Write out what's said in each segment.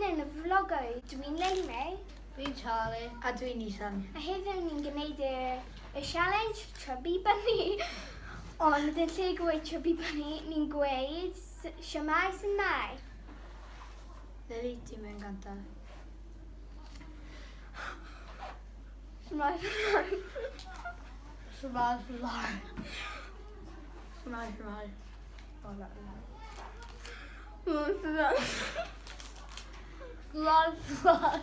yn y vlogau. Dwi'n Lily May. Fi'n Charlie. A dwi'n Ethan. A heddiw ni'n gwneud y, y challenge Chubby Bunny. Ond yn lle gweud Chubby Bunny, ni'n gweud Siamai sy'n mai. Lily, ti'n mynd gyntaf. Siamai sy'n mai. Siamai sy'n mai. Siamai sy'n mai. Fly, fly.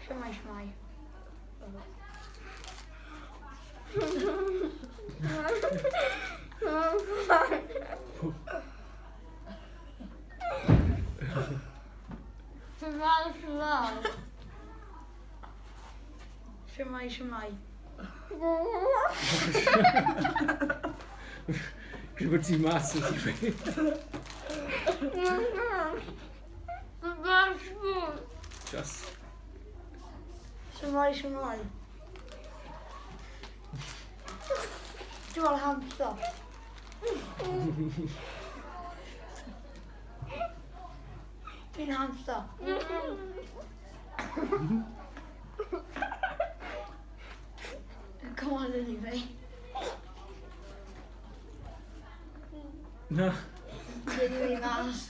Siamai, siamai. Siamai, siamai. Siamai, siamai. Credu bod ti mas o ti fe. Just. Siamai, siamai. Dwi'n fel hamster. Dwi'n hamster. Come on, Lily May. Na. Lily May mas.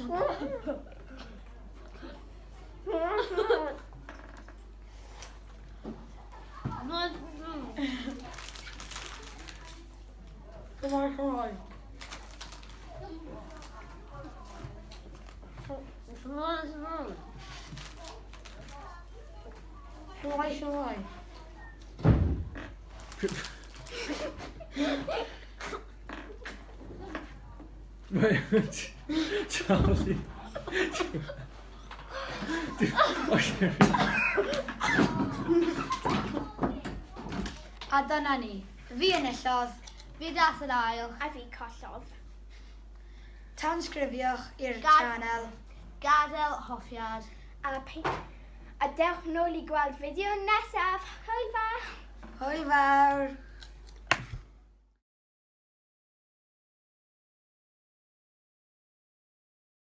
Come on, come on. Shwmae, shwmae. Charlie. A dyna ni. Fi enillodd. Fi dath yn ail. A fi collodd. Tanysgrifiwch i'r channel. Gadael hoffiad. A, a dewch nôl i gweld fideo nesaf. Hwyl fawr! Hwyl fawr!